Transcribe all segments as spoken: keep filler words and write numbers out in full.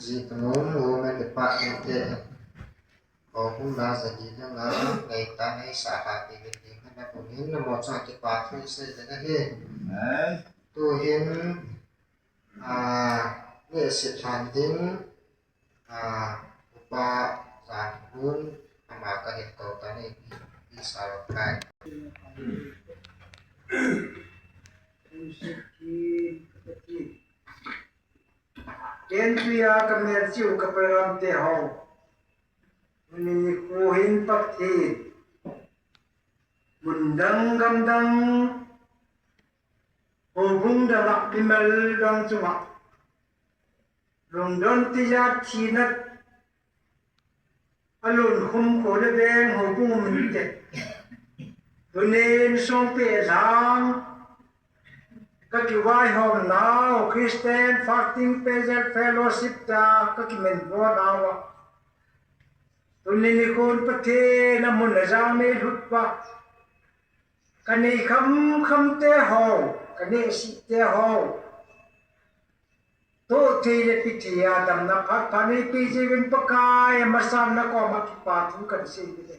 Ji kanung, women department te. Ko kum la sa ji na la, ngai ta ngai sa ha ti ve ti na ko hin na mo cha ti pa thu se de na he. Amen. Tu hin, a, ne se than din, a, upa za hun, ama ka hin ko ta ne, i sa wa kai. Ken tuia ka mel chiu ka program te ho. Ni khu hin Pathen. Mun dang gam dang. Houbung dang a mimal dang chunga. Lungdon tija thina. Alun khum kho le veng houbung min te. Tunin songpi lang. Ka kivaihom nau Christian Fasting Prayer Fellowship ta ka kimin bo nau a. Tunin ni khun Pathen a mun a jang nei lut pa. Ka nei kham kham te ho, ka nei si te ho. To thei le pi thei a damna phat phat nei pi ji vin Pakai a masang na koma kipa thu kan sei ve.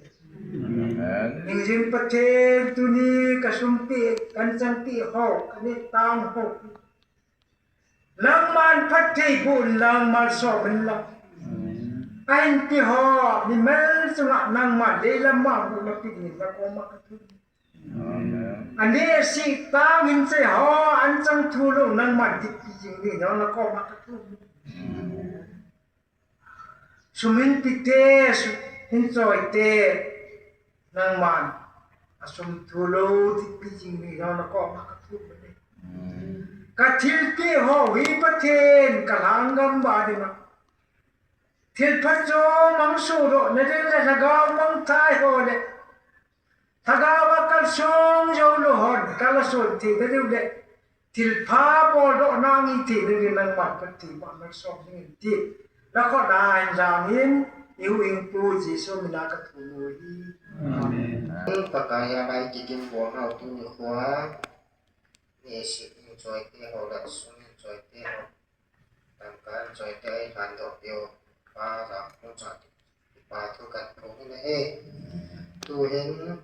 Amen. Hingjing Pathen tuni ka sumpi, kan changpi ho, ka nei tang ho. Nangman phatthei boh in nangman som in lang. Ahin ti ho, mimal chunga nangman leilam a boh na pi ding in na koma ka thum. Amen. Ani si tang hin che ho, an chang thu lo nangman ti pi jing ni na koma ka thum. Sum hin pi te, sum hin choi te, nangman a sum thu lo ti pi jing ni na koma ka thum ni. Ka thil pi ho hi Pathen ka lang gam ba ding a. Thil phat chu mang su ro na ding le lhagao mang thai ho le. Lhagao a kal sung jou lou hon, kal a sun thei na diu le, thil pha bol doh na ngi thei na diu nangman phatthei ma na som ding in ti. Na khut a hin jang in, i huhhingpu Jesu min a ka thum u hi. Amen. Pakai a lai kikim bol nau tuni khua, ni si ni choi te ho la sum ni choi te ho. Tangkan choi te ai han doh pio pa ra mo cha ti pa thu kan thum in ahi. Tu hin,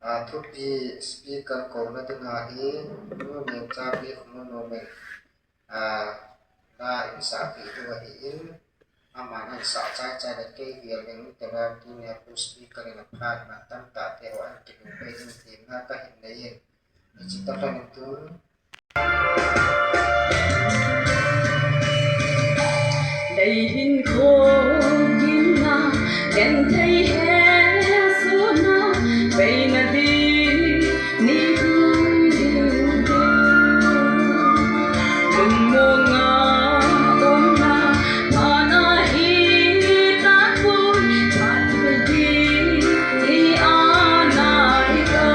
a, thupi speaker ko na ding ahi, nu nen cha pi khum nu men, a, na in sa pi tu ahi in, aman an sa chai chai le kei vial in te ra tu ne pu speaker in a phat na tam ta te ho an ki lu pe ding ti na ka hin nei in. Hichi ta kan tu. Dei hin khogin na, genthei hesona, veina ding ni um ding ding. Mun monga umna, mana hi ta pun, phat ding i ana i ta.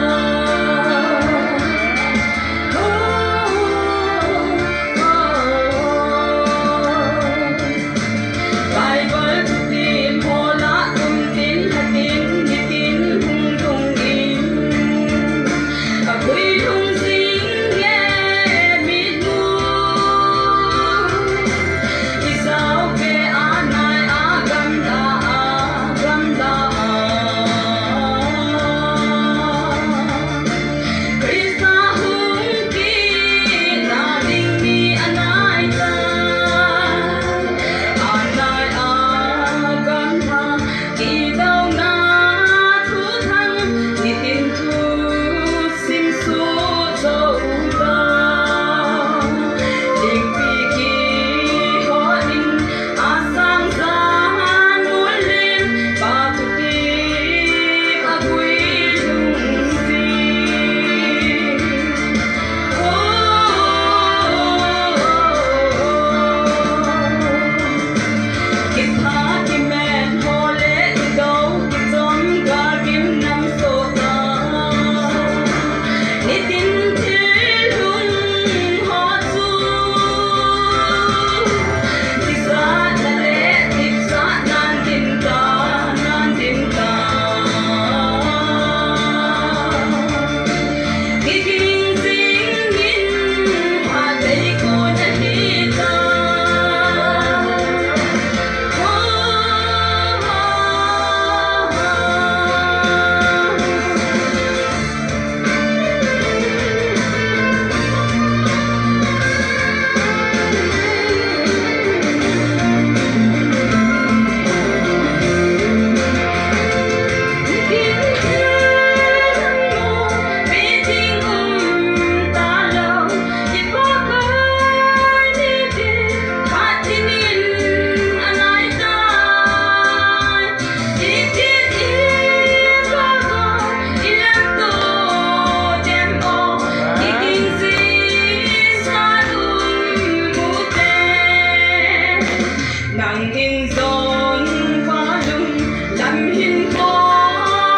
Nang in jong va lung lam hin ko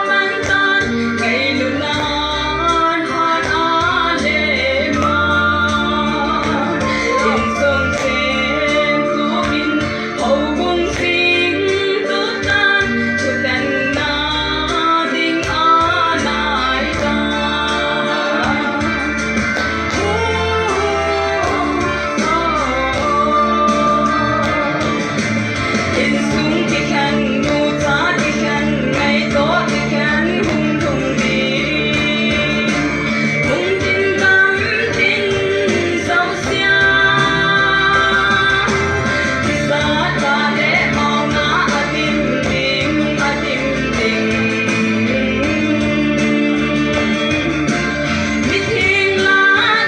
man tan, ngailutna han a le ma. Insung sem tu in, houbung sing tu tan, thutanna ding a nai tan. Insung kikhen, nucha kikhen, ngaito kikhen, hung lhung ding, hung tin dam tin jousea. Kisat ta le mauna a dim ding, a dim ding. Mitheng la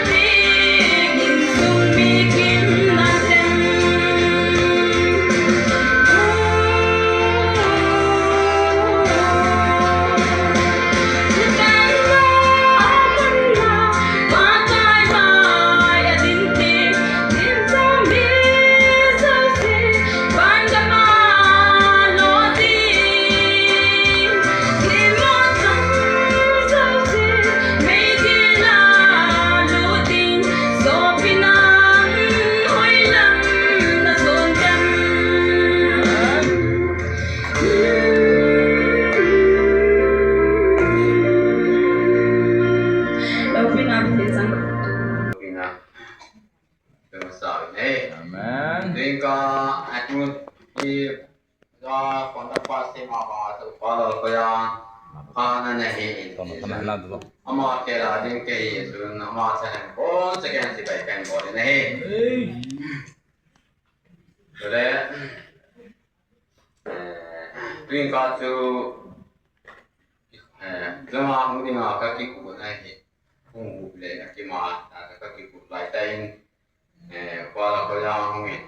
ding insung mi kim na tem. Thutanna a mun la, matai mai a din ding, din sa mi sa si, van gam a lo ding. Amen. Tuin ka, a, tu, i, a, kona pa se ma ba, tu pa lo ko ya, pa na na hi. Tama, tama, la, la. Ama ke la ding ke hi, tu na ma sa hen, kon se ken si bai ken ko na hi. Ei. Tu le, eh, tuin ka chu, eh, lama hung ding a ka ki ku na hi. Hung bu le na ki ma, na ka ki ku lai ta in, eh, pa la ko ya hung in.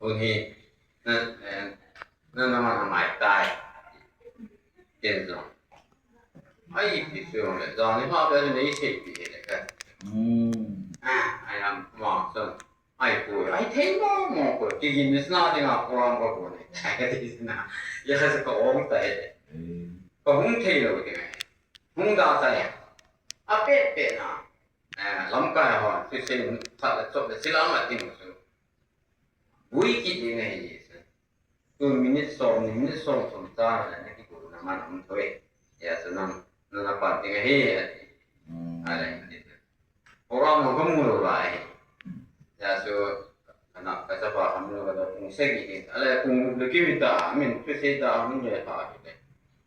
Hung hi, na, eh, na, na ma na mai tai. Ken jong. Ai, ti su le, jong ni ma be ni se pi le ka. Hmm. Ah, ai lam ma son. Ai pu, ai thei mo mo ko. Ki gin ni sna ding a ko ang ko ko ni. Ai ka ti sna. Ya ka sa ko ong tai. Hmm. Ko hung thei lo ding ai. Hung da tai. A pe pe na. Eh, lamkai ho, thusei that le chop le sila ma ding su. Bui kit ding ahi, tu minute som, ni minute som, som cha le na kigotna man um thoi. Ya, so nang, nang na pan ding ahi, ati. Hmm. Ale, ati. Program ho ka mu lou lai. Ya, so, kana, ka chapa ka mu lou ka do, pung sagi ding. Ale, pung le kimi ta, min, thusei ta, mun le ta, ati.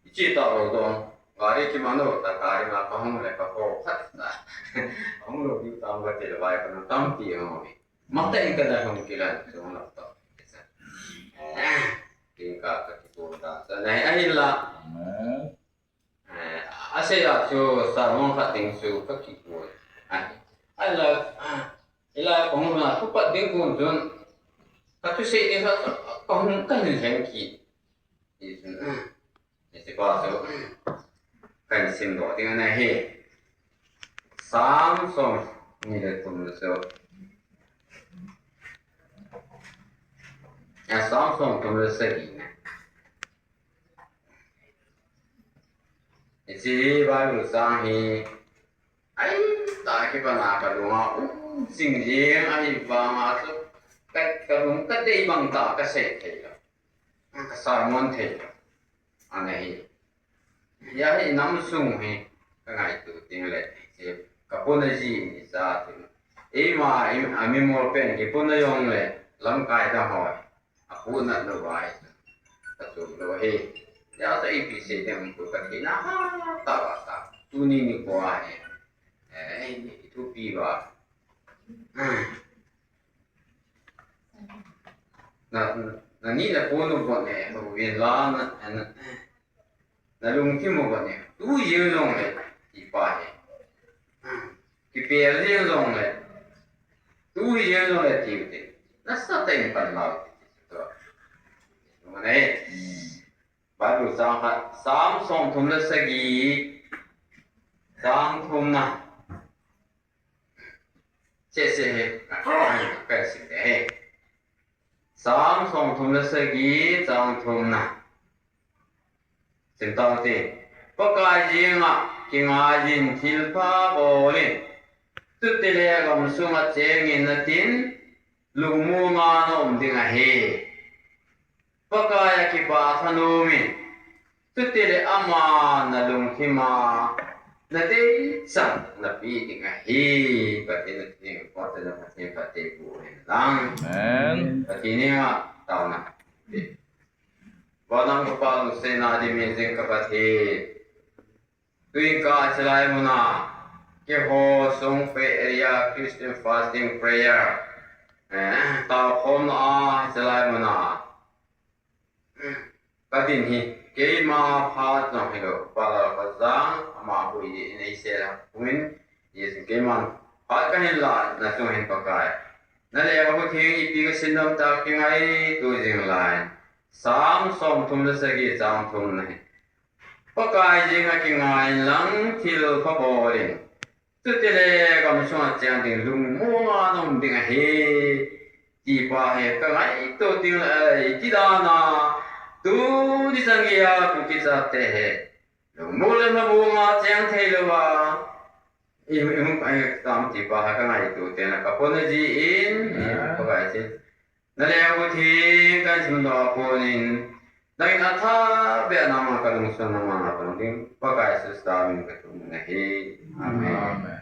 Ichi ta lou don. Gari kiman lou ta, gari ma ka hung le ka ko phat ta. Hung lou ding tam ka ti le vai ka na tam ti hung. Mata in ka da hung kila, so na ta. Kin ka ka ti ko ta. Sa na hi ahi la. Amen. Eh, a se ya chu sa mong khat ding chu ka ki ko. Ai. Ai la, ah, ila ko hung na ku pat ding ko chun. Ka thusei ding sa ka hung ka hin lheng ki. Hiche pa chu kahin simdoh ding ana hi. Sam som ni le thum le so. A, Sam som thum le sagi na. Hiche Bible chang hi, ai, ta kipana ka lunga um jing jing ahi vanga chu ka, ka lung ka dei bang ta ka sei thei lou. Ka sermon thei lou. Ana hi. Ya hi nam sung hi ka ngaito ding le, che ka puna ji ni sa ti. Eima, eima, a mi mol pen ki puna jong le, lamkai dang hoi. A puna lou vai. Ka tu lou hi. Ya sa ipi sei ding ko ka thei na ha ta ba ta. Tuni nikho a hi. Eh, ni thupi ba. Na, na ni na ko nu bon e, ho vin la na, na, na lungthim u bon e. Tu jeng jong le, ti pa he. Kipel jeng jong le. Tu jeng jong le, ti u te. Nasatah in pan lau ti, ti, ti. Mane. Bible chang khat, Sam som thum le sagi. Chang thum na. Che, che he, ka, ka, ka sim le he. Sam somthum le sagi chang thumna. Sim tau te. Pakai jenga kingaiyin thilpha bolin. Chutile gamsunga chengin natin lungmonga naum ding ahi. Pakai a kipah thanom in, chutile ama nalungthima nadei chan napeh ding ahi. Pathen a theng, Pathen a Pathen phatthei boh hen lang. Amen. Pathen a taona. Vanam ka Pa lungsetna dim in jing ka Pathen. Tuin ka chilai muna, keiho Songphe Area Christian Fasting Prayer, eh, taokhomna a chilai muna, ka din hi, keima phat jong hilou, Pa Lalkhojang, ama hui in eisel a, pumin, Jesu keiman, phat kahin la, nachung hin Pakai. Nalekhabu theng ipi kasim nom tah kingaito jing lai. Sam somthum le sagi chang thumna hi. Pakai jenga kingaiyin lang thilpha bolin. Chutile gamsunga cheng ding lungmonga naum ding ahi. Tipa hi kangaito ding lai, iti dan a. Tuni chan geiya Kuki chate hi. Lungmong le lhamong a cheng thei louva. I, i, i, tam tipa hi kangaito teng le kapona jin, i, Pakai chun. Nalekhabu theng kahin simdoh a konin, nangin atha beh a nangma kalungsunga nangma kalung ding, Pakai Jesu min kathum nahi. Amen. Amen.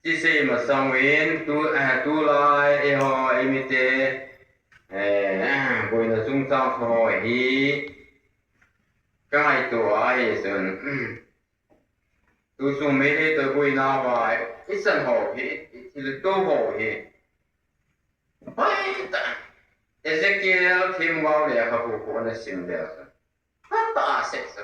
Chisei masang uvin, tu, eh, tulai, eiho, eimite, eh, boina chungchang ho hi, kangaito ahi chun, Tuchung Meitei toh boina uva, ichan ho hi, ithilto ho hi. Hoitah. Ezekiel themgao lekhabu khu nasim leu chun. Hoitah seh chu.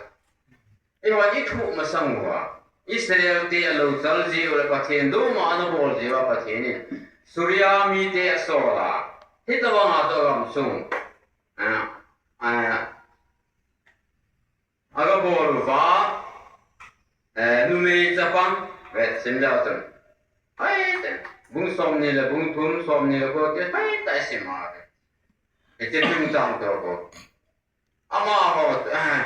Eiho ithu masang uva. Israel te alou chal jiu le Pathen douma anabol jiuva Pathen in. Suria mite asol a. Hitobanga chu agamsung. A, a, Agabol uva, eh, numei chapang, vet sim leu chun. Hoitah, bung somni le bung thum, somni le ko, ti hoitah sim a. Hiche chungchang toh ko. Amaho, eh,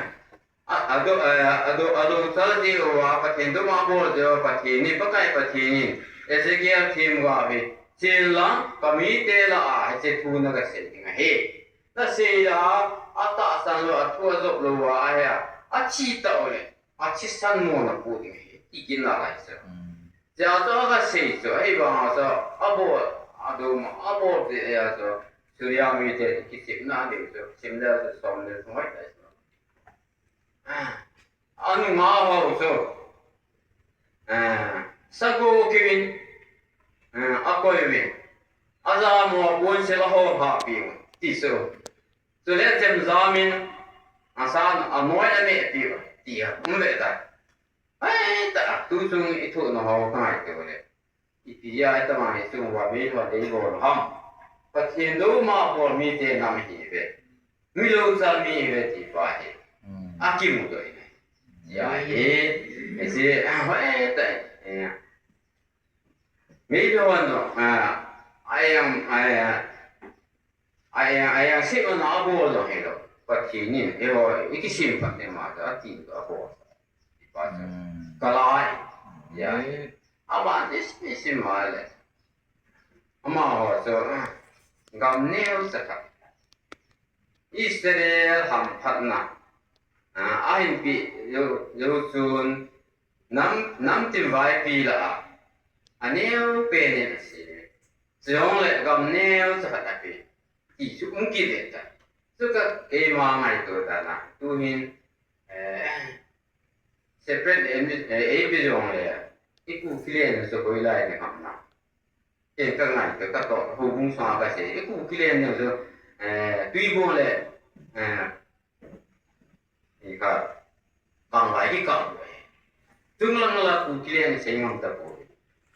a, adou, eh, adou, adou chal jiuva, Pathen douma abol jiuva, Pathen in, Pakai Pathen in, Ezekiel themgao hi, chen lang, kamite lah a, hiche thu nagasei ding ahi. Nasei a, atahsan lou, athu ajop lou a, ahi a, athi tah uleh, athisan mo napoh ding ahi, ti kin nalai chu. Chea chu agasei chu, ahivanga chu, abol, adouma, abol ti ahi a chu, Suria mite kichepna ding chu, sim leu chu, som le thum hoitah chu. Anunga ho chu, eh, sago kiuvin, eh, akoi uvin, ajamo a bonsel ahol hahpi uvin, ti chu. Chule chemjam in, asan anoi anehpi uvin, ti a um ve tai. Hoitah, tuchung ithohna ho kangaito le. Ipi a itobang hi chung uva meilhon eibol ham. Pathen douma bol mite nam ihiuve. Milou chal mi ihiuve ti pa hi. Hmm. Akimudoh in ahi. Hijeh a hi, hiche, ah, hoitah, eh. Meilhon, ah, a eng, ah, a eng, a eng seh una abol jong hilou. Pathen in, eiho, ikisem phat ding ma chu, ati chu abol. Ti pa chu. Hmm. Kalai. Hijeh a hi. Aban isi, isi ma le. Amaho chu, ah, gam neocha khat. Israel hamphatna, ah, ahinpeh jou, jou chun nam, nam tin vaipi lah a, aneo pen in asei. Chujongle gam neocha khat ape. Ti chu um kit e ta. Chuka keima ngaito dan a. Tuhin, eh, separate, eh, eh, eipeh jongle, i Kuki len chu hoilai ding ham na. Ken kangaito, katoh, houbung sunga kasei. I Kuki len jong chu, eh, Tuibong le, eh, i kha, Kanglai kikah u ahi. Chunglang la Kuki len sei ngam tapoi.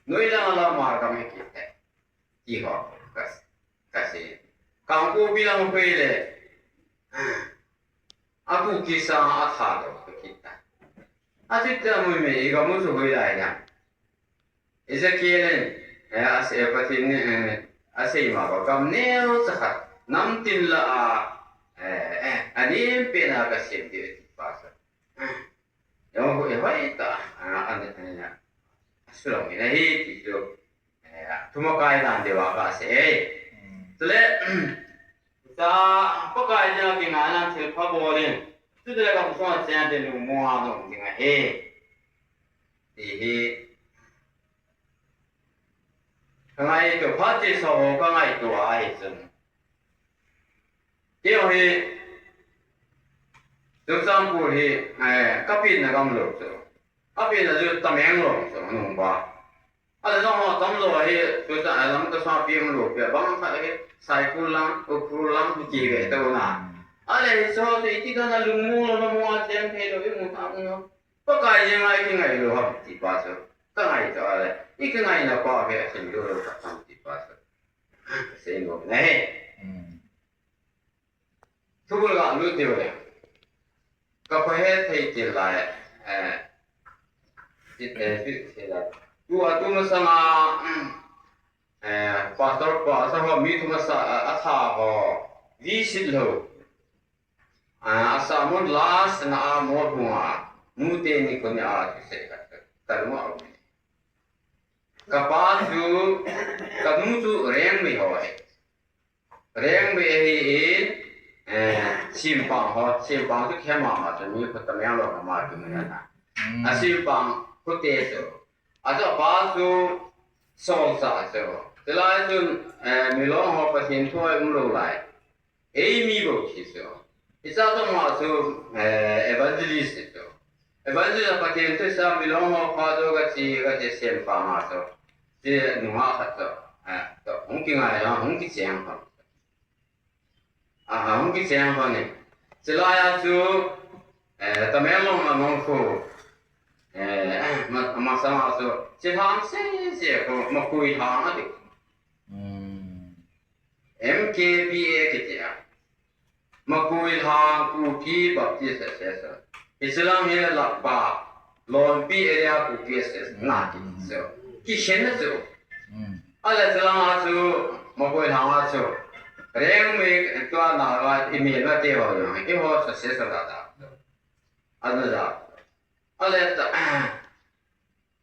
Noilang la Hmar gam hi kit tai. Ti ho, ka, kasei. Kangpokpi lang hoi le, a Kuki sang a thadoh kit tai. Achuti a mui me, i gam u chu hoilai ding ham. Ezekiel in, eh, asei, Pathen in, eh, asei ma ba, gam neocha khat, namtin lah a, eh, eh, anem pen a kasem diu ti pa chu. Jong hu e hoi ta, a, an, an, a, sulong in ahi ti chu, eh, thumakai dan diu a kasei e. Hmm. Chule, ta, Pakai dinga kingainan thilpha bol in, chutile gam sunga cheng te lungmong a um ding ahi. Ti hi, ka ngaito, phat chesa ho ka ngaito ahi chun. Keiho hi, Churachandpur hi, eh, ka penna gam lou chu. Ka penna chu Tamenglong chu, nung ba. Ale jong ho tam lou hi, Churachandpur, eh, lam ka sa pi um lou pi, bang khat hi, Saikul lang, Ukhrul lang, hi ki ve to na. Ale hi so, ti ti na lungmong lou na mo a cheng thei lou, i mu ta mu lou. Pakai dinga i kingai lou ham ti pa chu. Ka ngaito ale. I kingaina pa ve a sin lou lou ka sam ti pa chu. Ka sei nom na he. Hmm. Thubul ga lut diu le. Ka kho he thei til lai. Eh. Ti, eh, ti, ti lai. Tu a tu masanga, eh, pastor pa sa ho mi tu masa, a, a sa ho. Visit lou. A, a sermon last na a mo hunga, nu teni koni a thusei khat ka, ka lung a um. Ka pa chu, ka nu chu Rengmei ho ahi. Rengmei ahi in, eh, Simpang ho, Simpang chu khe mama chu mi khu Tamenglong a ma chu mi na. Mm. A Simpang khu te chu. A chu a pa chu Solchah chu. Chulai chun, eh, Milong ho Pathen thu a um lou lai. Ei mi bou thi chu. Hicha toma chu, eh, evangelist chu. Evangelist a Pathen thu sa Milong ho kha chu ka chi, ka chi sem pa ma chu. Chi nunga khat chu. Eh, to, hung kingai la, hung kicheng pa. A, hung kicheng pa ni. Chulai a chu, eh, Tamenglong a mong khu. Eh, ma, ma sa ma chu. Chi hang se, se khu, Makuilhang a ti. Hmm. M K P A kiti a. Makuilhang Kuki Baptist Association. Hiche lang hi Lakpa, Lonpi area Kuki Association na kiti chu. Kikhen na chu. Hmm. Ale chulang a chu, Makuilhang a chu. Rengmei tua na va i mi va te ho jong. I ho association la ta. Ana ja. Ale ta,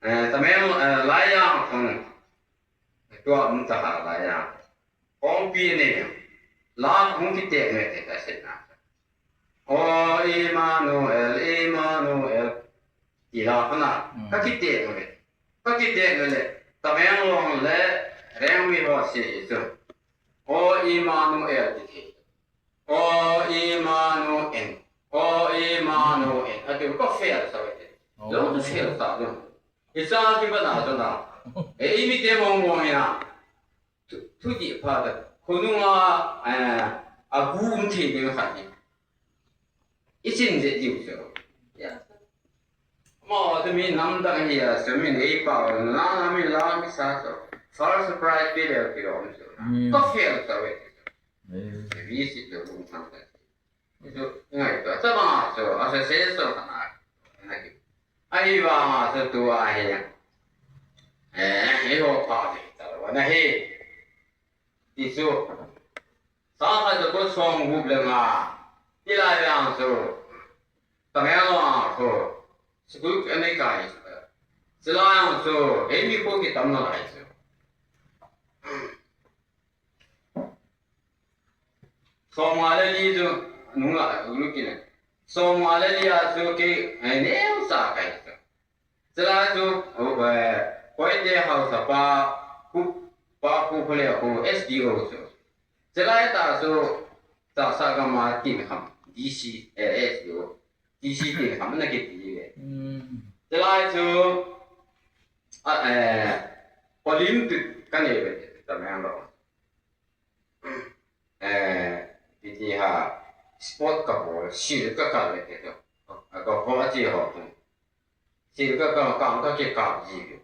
eh, Tameng, eh, Laijang khun. Tua um ta ha Laijang. Kongpi ni, la hung kite me te ta se na. O Emmanuel, Emmanuel. Ti la khun a, mm, ka kite me. Ka kite me le, Tamenglong le, Rengmei ho se chu. O Emmanuel ti ti. O Emmanuel. O Emmanuel. A ti ko fail sa ve. Oh. Lo tu fail sa lo. Hicha kibana chu na. E, i mi te mong mong hi na. Thu, thu ti pha ta. Khonung a, eh, a gu um thei ding khat hi. I chin je diu chu. Ya. Mo te mi nam dang hi a, chu mi nei pa na, na mi la mi sa chu. First prize pe le ki lo mi chu. Hmm. Ko fail sa ve. Hmm. Vi si tu lung thang ta. Chu ngai to, tabang a chu, a se se so kana. Naki. Ahivang a chu tua hi. Eh, hi ho pa ti ta lo na hi. Ti chu. Sa kha chu ko som gup le nga. Ti lai yang chu. Tamenglong a chu. School ka nei kai. Chulai yang chu, ei mi ko ki tam na lai chu. Som nga le li chu, nung la, ulu kine. Som nga le li a chu kei, eh, neocha kai chu. Chulai chu, oh, eh, Koite haosa pa, khu, pa khu khu le khu S D O chu. Chulai ta chu, ta sa gam a tin kham, D C, eh, S D O, D C tin kham na kiti ve. Hmm. Chulai chu, a, eh, Olympic ka nei ve, Tamenglong. Eh, iti ha, sport ka bol, sil ka kal le te to. A ka ho a chi ho tu. Sil ka kal, ka, ka ki kap ji ve.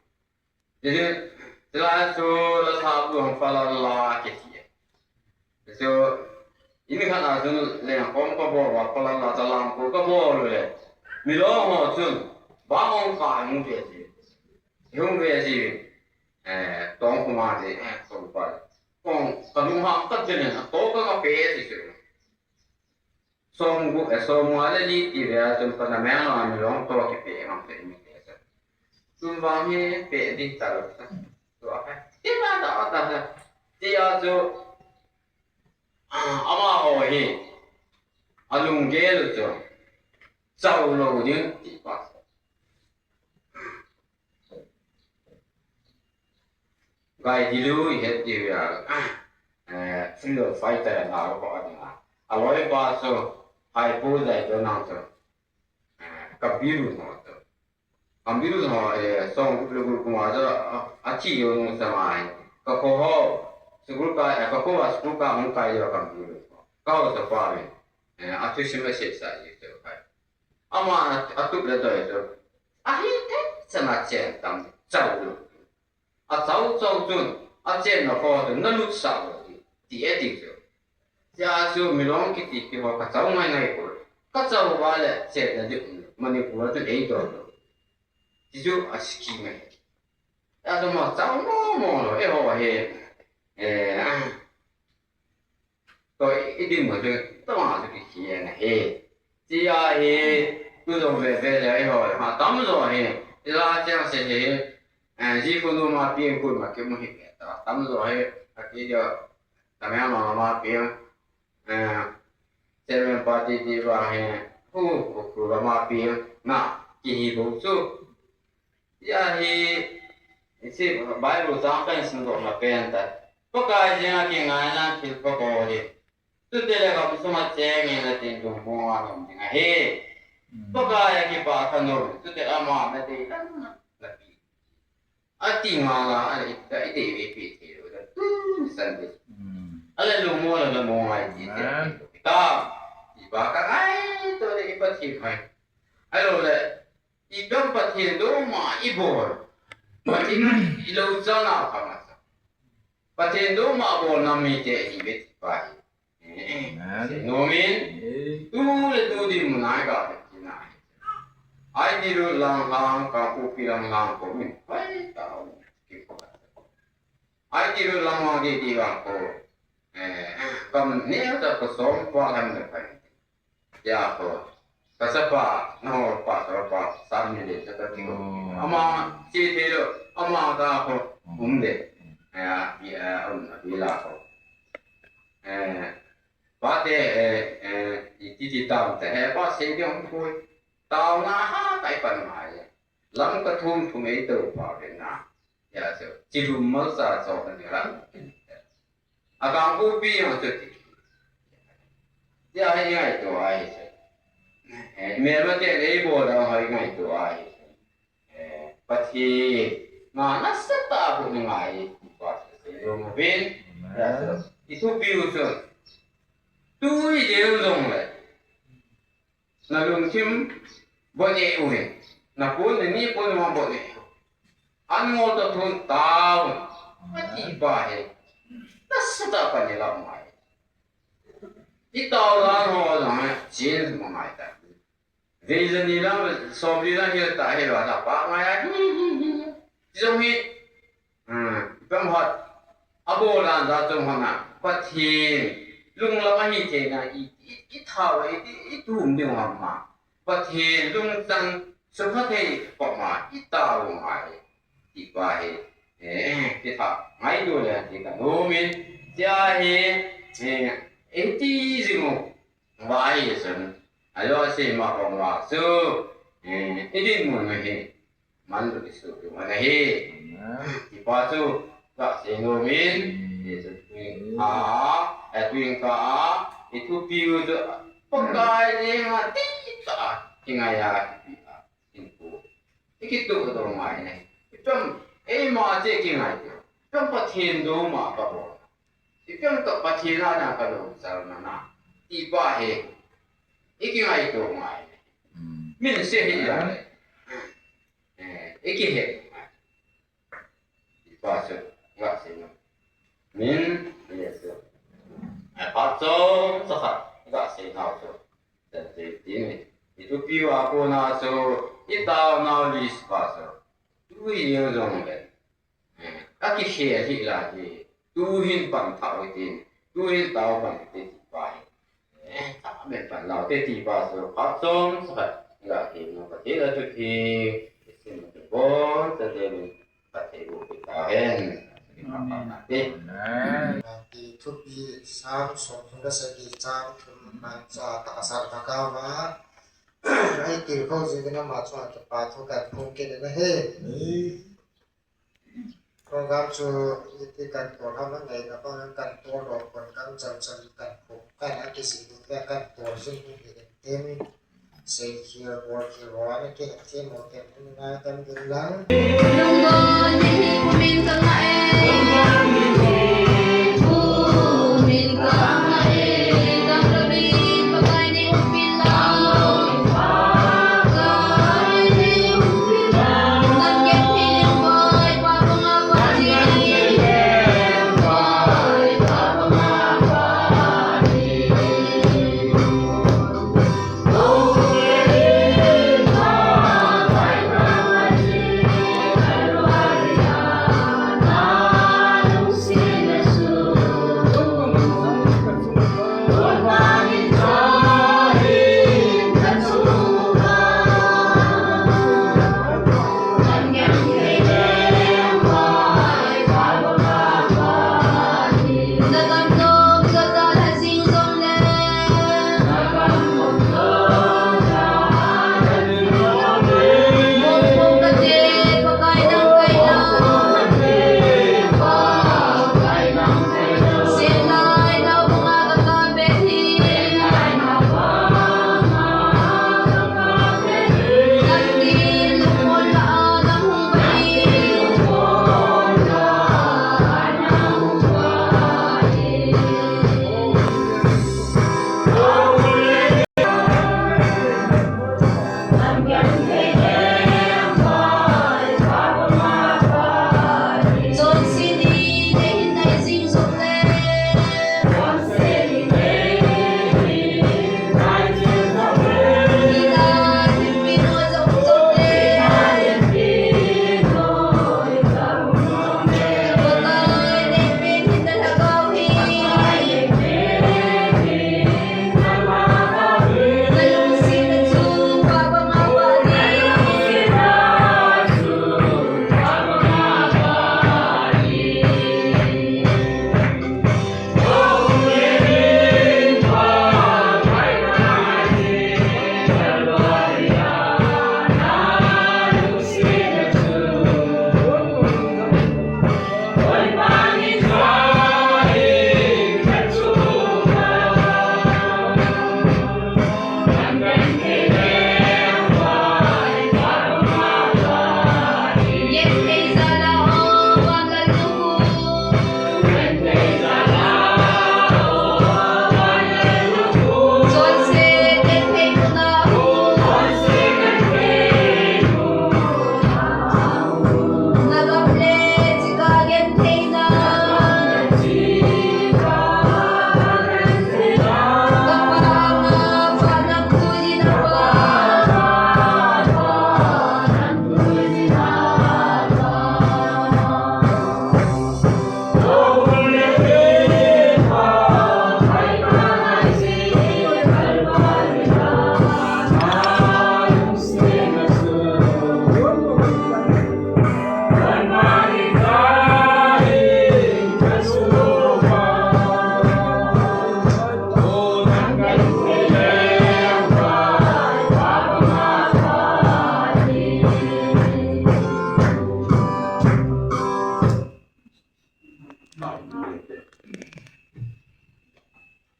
Ti, ti la chu la sa bu hong pa la la ke ti. So, ini khan a chun le kom ka bol wa pa la la ta lam ko ka bol le. Mi lo ho chun, ba hong ka hong ve ji. Hong ve ji. Eh, tong kuma ji, eh, so pa. Kong Kalunghang khat jeng in, ato ka, ka pe ti chu. Som gu, eh, som nga le li ti ve a chun ka na meng a mi long to ki pe ngam te mi te sa. Tun vang hi pe di ta lo sa. Tu a ka. Ti ma da da sa. Ti a chu, ah, amaho hi. Alunggel chu. Chau lo ding ti pa. Gai di lu i het di ve a. Eh, freedom fighter na ko a ding a. A loi pa chu. Hai pu dai to nang to. Eh, ka biru no to. Ka biru no, eh, song gu lu gu ma jo, a, a chi yo no sa mai. Ka ko ho. Sukul ka, eh, ka ko a sukul ka hung kai yo ka biru. Ka ho sa pa mi. Eh, a tu sim a se sa yi to kai. Ama a tup le doi chu. A hi te chana chen tam chau lu. A chau chau chun a chen na kho chu na lut sa lo ti, ti e ti chu. Tia chu mi long kiti ki ho ka chau ngai ngai ko. Ka chau va le chen na di um. Manipur chu ei do lo. Ti chu a ski mai. A chu ma chau mo mo lo e ho he. Eh, a. To i, i din mo chu, to ma chu ki khi na he. Ti a hi, tu dong ve ve le i ho, ma tam zo hi. I la chang se hi. Eh, ji khu nu ma pi ku ma ki mu hi ve ta. Tam zo hi, a ki jo. Tam ya ma ma pi. Eh, chairman party ti ba hi. Khu, khu, khu ba ma pi. Na, ki hi bu chu. Tia hi, i si Bible chang kan sim doh na pen ta. Pakai jeng a kingai na thil pa ko hi. Tu te le kam suma cheng in a tin dung mo a nom ding a hi. Pakai a kipa ka nom. Tu te ama na te na na pi. A ti nga la, a i ta i te ve pi te lo da. Tu san de. A le lu mo la mo ngai ti te. Ta. I ba ka ngai to le i pa ti mai. A lo le. I dam Pathen doma i bol. Pathen i lo chana pha masa. Pathen doma bol na mi te hi ve ti pa hi. Amen. Nomin. Tu le tu di mu nai ka ti na. Ai ti ru lang lang ka ku pi lang lang ko min. Ai ta. Ai ti ru lang lang di di lang ko. Eh, kam ne ta ko som pa lam ne pa. Tia ko. Ka chapa, na ho pa, ka pa, sa mi le, sa ka ti ko. Oh. Ama, chi te lo, ama ka ko, um de. Eh, a, i, eh, um, a, i la ko. Eh, pa te, eh, eh, i ti ti tam te, eh, pa se de um ko. Tao na ha, tai pan mai. Lam ka thum thum ei to pa ve na. Ya, so, chi lum mal sa so ka ni ram. A kang pu pi yang so ti. Ya, hai ngai to ai so. Eh, me ma te ei bo da hai ngai to ai so. Eh, Pathen, na na sa ta bu ni ngai, pa so se lo mo ben. Ya, so. I thu pi u so. Tu i de u long le. Na lungthim bol e u hi. Na pun ni ni pun ma bol e u. An ngol to thun tao. A ti ba he. Na sa ta pa ni la mai. I tao la no la mai. Chin ma mai ta. Vei la ni la so bi la hi ta he la ta pa mai a. Ti jong hi. Hmm, pam hot. A bol dan da chung hona. Pathen. Lunglam a hi thei na i, i, i thau, i, i, i tum ding ham ma. Pathen lungchang sukha thei pa ma i tau ngai. Ti pa hi. Eh, ti tha. Ngai du le ti ka nomin. Tia hi. Eh, e ti jing u. Vai sun. A lo se ma ko ma su. Eh, i din mun hi. Man lu su tu ma na hi. Amen. Ti pa chu ka se nomin. Amen. Ti chu tuin ka. Eh, tuin ka. I thu pi u chu. Pakai ni ma ti ta. Ti ngai ya. Ti pa. Ti pu. I ki tu do mai ne. I pam. Ei ma che ki ngai tu. Pam Pathen doma ka bol. I pam ka Pathen a na ka lo sar na na. Ti pa he. I ki ngai tu mai. Hmm. Min se hi la. Amen. Eh, i ki he. I pa chu, ga se na. Min, ye chu. A pa chu, sa kha, ga se na chu. Sa se ti ni. I tu pi wa ko na chu, i tao na li pa chu. Tu i yo jong le. Eh, a ki he hi la ji. Tuhin pan tha u hitin, tuhin tao pan u hitin ti pa hi. Eh, tha men pan lau te ti pa chu phat chom sa khat ga ti no ka ti la tu ti. Sin tu bon ta de ni ka ti bu ti ta hen. Amen. Ti thupi Sam som thum le sagi chang thum na cha ta sa ta ka ma. Ai ti ko ji na ma cha ta pa thu ka phung ke na he. Program chu iti kan tor ham ngai na bang kan tor lo kon kan cham cham kan pu kan a kisi ni kan tor jing ni ni tin sei khia bol khia ro ni ke ti mo ke ni na kan din lang. Lungdon ni hi kumin ka nga e. Kumin ka nga e. Tang rabin pakai ni umpin lang.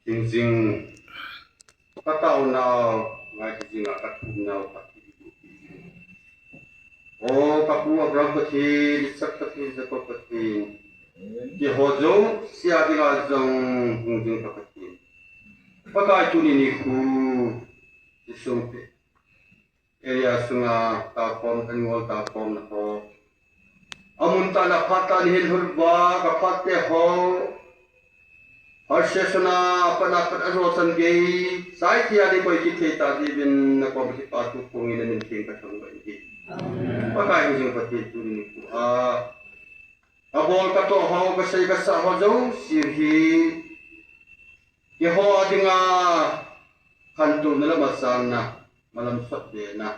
Jing jing ka taonau, ngai jing a ka thumnau ka ti. O ka pu Abraham Pathen, Isak Pathen, Jakob Pathen, keiho jouse a dinga jong hung jing ka Pathen. Pakai tuni nikho, Jesu pe. Area sunga takhom, angol takhomna ho. Amun tah a phat tah a nahin hol uva, ka phat te ho. Harsesona, apat apat a jo chan gei. Saithei a ding koi kit thei ta diuvin, nakom kipa thu phong in namin theng ka thangvah in ahi. Amen. Pakai hung jing Pathen tuni nikho a. Kabol katoh ho, kasei kasah ho jouse hi keiho dinga khantouna le machalna, malam sotbehna,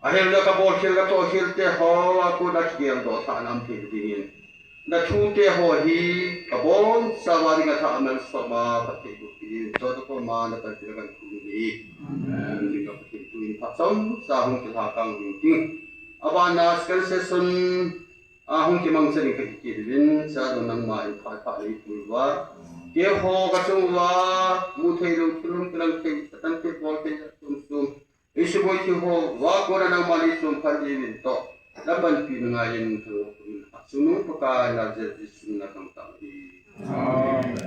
ahilouleh kabol khel katoh khel teho a kona kigeldoh thahna um thei dingin, nathute ho hi kabonchauva dinga thah a malsoma phatthei boh peh in, chua koma napanpina kahin thum ahi. Amen. Ding ka Pathen tuin phat chomcha hung kilha kang ding ting. Abana second session a hung kimangcha ding kahi kit uvin, cha dong nangma in phat phat nei pui uva, keiho kachung uva mu thei lou, thil hung kilang thei, Satan thilbol thei, atum sum, eisuboi thei ho uva kona nangman eisumphal diuvin toh, napanpina ngaiyin thangvah in, achungnung Pakai Nazareth Jesu min a kahin tao ahi. Amen.